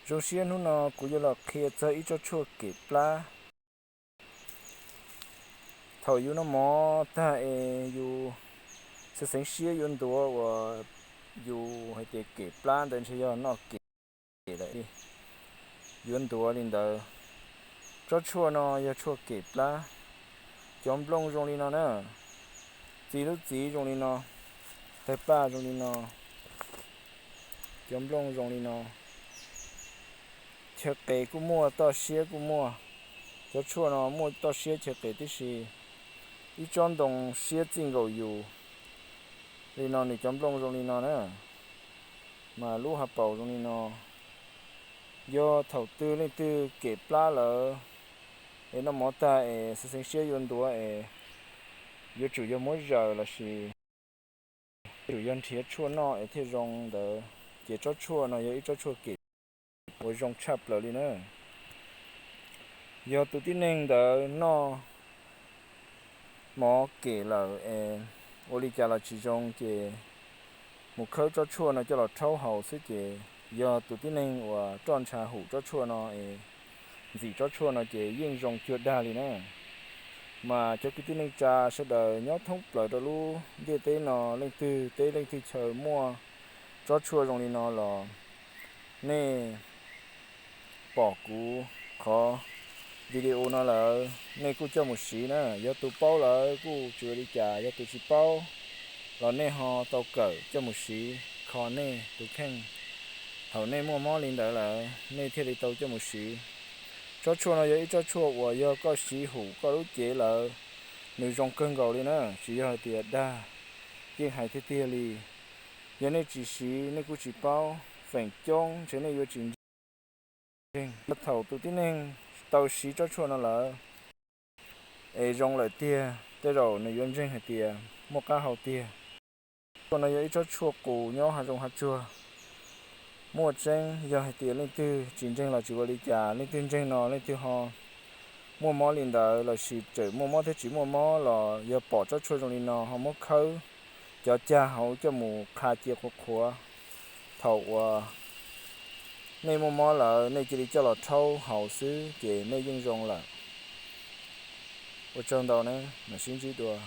Zoo siab hnub no kuv yuav los qhia txog ib tsob tshuaj kem plab. Thaum yus noj mov tag es yus xeev xeev siab yuav ntuav uas yus hais tias kem plab ntawd ntshe yog noj kem lawm, yuav ntuav li ntawd. Tsob tshuaj no yog tshuaj kem plab. Cov nplooj zoo li no na, txiv lub txiv zoo li no, tawg paj zoo li no, cov nplooj zoo li no. Chaw qes kuj muaj, toj siab kuj muaj. Cov tshuaj no muaj toj siab chaw qes tib si. Ib tsob ntoo siab txij nkaus yus li no, nws cov nplooj zoo li no na, mas lub hav paus zoo li no. Yog thaum twg leej twg kem plab lawm es noj mov tag es xeev xeev siab yuav ntuav es yuav tsum yog muab zaws lossis yuav tsum yog nrhiav tshuaj noj es thiaj zoo ntawd, ces tsob tshuaj no yog ib tsob tshuaj kem uas zoo tshaj plaws li na. Yog tus tib neeg ntawd noj mov kem lawm es ua li cas los tsis zoo ces mus khawb tsob tshuaj no coj los rhaub haus xwb ces yog tus tib neeg uas roj ntsha hum tsob tshuaj no es ntxim tsob tshuaj no ces yeej zoo cuag dag li na. Mas cov kwv tij neej tsa sawv daws nyob thoob plaws rau lub ntiaj teb no, leej twg teb leej twg chaw muaj tsob tshuaj zoo li no los nej pom kuv qhov video no lawm nej kuj coj mus siv na. Yog tus paub lawm kuj tsis ua li cas, yog tus tsis paub los nej ho tau kawm coj mus siv kho nej tus kheej. Thaum nej muaj mob li ntawd lawm nej thiaj li tau coj mus siv. Tsob tshuaj no yog ib tsob tshuaj uas yog koj siv hum koj lub cev lawm, nws zoo kawg nkaus li na, tsis yog hais tias dag, yeej hais tiag tiag li. Yog nej tsis siv nej kuj tsis paub, feem coob ntshe nej yuav tsis ntseeg. Yog thaum tus tib neeg tau siv tsob tshuaj no lawm es zoo lawm tiag, tej zaum nws yuav ntseeg hais tias muaj qab hau tiag. Tshuaj no yog ib tsob tshuaj qus nyob hav zoov hav tsuag. Muaj tseeb, yog hais tias leej twg tsis ntseeg los tsis ua li cas, leej twg ntseeg no leej twg ho muaj mob li ntawd lossis tseem muaj mob thiab tsis muaj mob los yog pom tsob tshuaj zoo li no ho muab khawb cov cag hauv coj mus qha cia qhuav qhuav. Thaum uas nej muaj mob lawm nej cia li coj los rhaub haus xwb ces nej yeej zoo lawm. Ua tsaug ntau na, mam sib ntsib dua.